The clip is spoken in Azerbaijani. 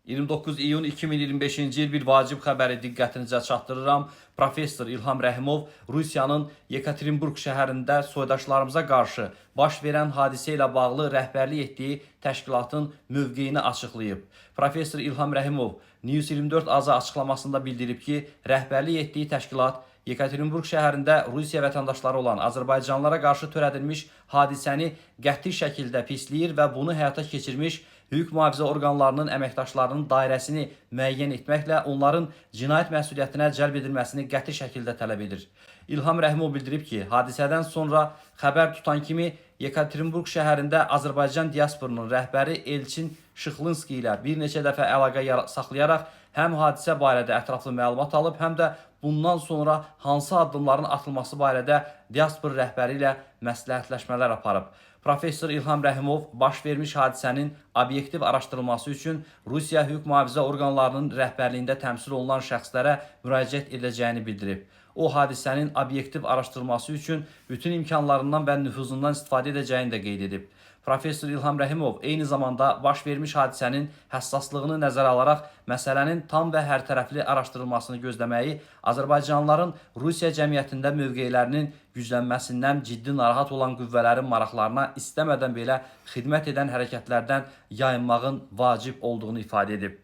29 iyun 2025-ci il bir vacib xəbəri diqqətinizə çatdırıram. Professor İlham Rəhimov Rusiyanın Yekaterinburq şəhərində soydaşlarımıza qarşı baş verən hadisə ilə bağlı rəhbərlik etdiyi təşkilatın mövqeyini açıqlayıb. Professor İlham Rəhimov News 24 AZA açıqlamasında bildirib ki, rəhbərlik etdiyi təşkilat Yekaterinburq şəhərində Rusiya vətəndaşları olan azərbaycanlılara qarşı törədilmiş hadisəni qəti şəkildə pisləyir və bunu həyata keçirmiş hüquq mühafizə orqanlarının əməkdaşlarının dairəsini müəyyən etməklə onların cinayət məsuliyyətinə cəlb edilməsini qəti şəkildə tələb edir. İlham Rəhimov bildirib ki, hadisədən sonra xəbər tutan kimi Yekaterinburq şəhərində Azərbaycan diasporunun rəhbəri Elçin Şıxlınski ilə bir neçə dəfə əlaqə saxlayaraq həm hadisə barədə ətraflı məlumat alıb, həm də bundan sonra hansı addımların atılması barədə diaspor rəhbəri ilə məsləhətləşmələr aparıb. Professor İlham Rəhimov baş vermiş hadisənin obyektiv araşdırılması üçün Rusiya hüquq mühafizə orqanlarının rəhbərliyində təmsil olunan şəxslərə müraciət edəcəyini bildirib. O hadisənin obyektiv araşdırılması üçün bütün imkanlarından və nüfuzundan istifadə edəcəyini də qeyd edib. Professor İlham Rəhimov eyni zamanda baş vermiş hadisənin həssaslığını nəzərə alaraq məsələnin tam və hərtərəfli araşdırılmasını gözləməyi, azərbaycanlıların Rusiya cəmiyyətində mövqelərinin güclənməsindən ciddi narahat olan qüvvələrin maraqlarına istəmədən belə xidmət edən hərəkətlərdən yayınmağın vacib olduğunu ifadə edib.